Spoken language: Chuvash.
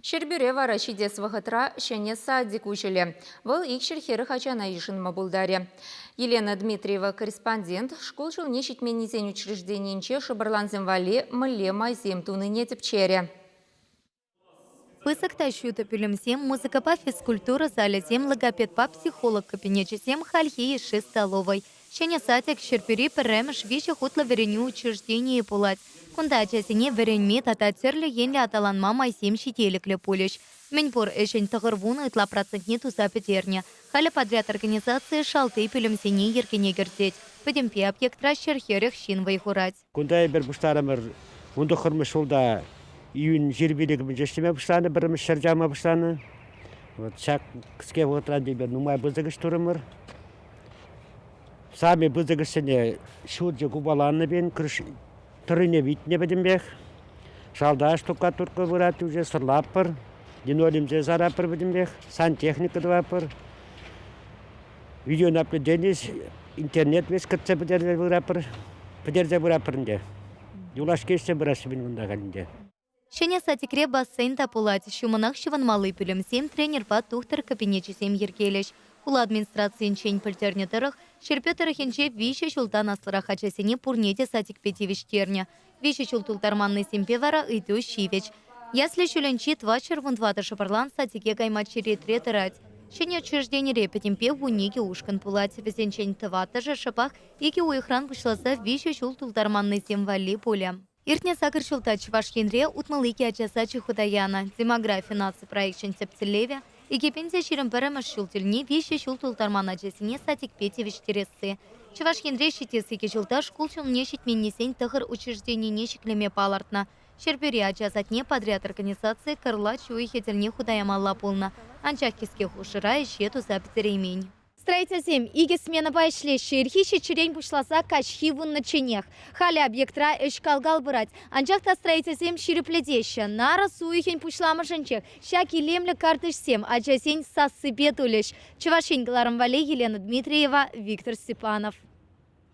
Ҫӗрпӳре вара ҫитес вӑхӑтра ҫӗнӗ садик уҫӑлӗ. Вӑл 240 ачана йышӑнма пултарӗ. Елена Дмитриева корреспондент шкул ҫулне ҫитменнисен учрежденийӗнче шӑпӑрлансем валли мӗнле майсем тунине тӗпчерӗ. Пысӑк та ҫутӑ пӳлӗмсем, музыкӑпа физкультура залӗсем, логопедпа психолог кабинечӗсем, хальхи йышши столовӑй. Ҫӗнӗ садик Ҫӗрпӳри пӗрремӗш виҫӗ хутлӑ вӗренӳ учрежденийӗ пулать. Кунта ачасене вӗренме тата тӗрлӗ енлӗ аталанма майсем ҫителӗклӗ пулӗҫ. Мӗнпур ӗҫӗн 90 ытла процентне туса пӗтернӗ. Халӗ подряд организацийӗ шалти пӳлӗмсене йӗркене кӗртет. Пӗтӗмпе объектра 140 ҫын вӑй хурать. Кунта эпир пуҫтарӑмӑр 19-мӗш ҫулта июнь 25-мӗнче ӗҫлеме пуҫланӑ, пӗрремӗш ҫӗр чавма пуҫланӑ. Вот ҫак кӗске вӑхӑтра эпир нумай пысӑк ӗҫ турӑмӑр. Сами пысӑк ӗҫсене ҫурчӗ купаланнӑ пин, тӑррине витнӗ пӗтӗмпех. Шалта штукатурка вырать уже, сӑрлатпӑр, линолеумсем саратпӑр пӗтӗмпех, сантехника тӑватпӑр. Видеонаблюдени интернет весь кӗтсе пӗтерсе пыратпӑр, пӗтерсе пыратпӑр ӗнтӗ. Юлашки ӗҫсем пыраҫҫӗ пирӗн кунта халь ӗнтӗ. Ҫӗнӗ садикре бассейн та пулать. Ҫумӑнах ҫӑвӑнмалли пӳлӗмсем, тренерпа тухтӑр кабинечӗсем йӗркелӗҫ. Хула администрацийӗнчен пӗлтернӗ тӑрӑх, Ҫӗрпӳ тӑрӑхӗнче виҫӗ ҫултан аслӑрах ачасене пурне те садикпе тивӗҫтернӗ. Виҫӗ ҫул тултарманнисемпе вара ыйту ҫивӗч. Ясли ҫулӗнчи 414 шӑпӑрлан садике кайма черетре тӑрать. Ҫӗнӗ учрежденире пӗтӗмпе 12 ушкӑн пулать. Вӗсенчен тӑваттӑшӗ шӑпах икӗ уйӑхран пуҫласа виҫӗ ҫул тултарманнисем валли пулӗ. Иртнӗ сакӑр ҫулта Чӑваш Енре 62 ача сачӗ хута янӑ. Демографи наци проекчӗн тӗп тӗллевӗ 2021 ҫул тӗлне виҫӗ ҫул тултарман ачасене садикпе тивӗҫтересси. Чӑваш Енре ҫитес икӗ ҫулта шкул ҫулне ҫитменнисен тӑхӑр учрежденине ҫӗклеме палӑртнӑ. Ҫӗрпӳри ача садне подряд организацийӗ кӑрлач уйӑхӗ тӗлне хута ямалла пулнӑ, анчах кӗске хушӑра ӗҫе туса пӗтереймен. Строительсем икӗ сменӑпа ӗҫлеҫҫӗ. Ирхи ҫиччӗрен пуҫласа каҫхи вуннӑчченех. Халӗ объектра ӗҫ кал-кал пырать. Анчах та строительсем ҫирӗплетеҫҫӗ. Нарӑс уйӑхӗн пуҫламӑшӗнчех ҫак илемлӗ картишсем ачасен сассипе тулӗҫ. Чӑваш Ен кӑларӑм валли Елена Дмитриева, Виктор Степанов.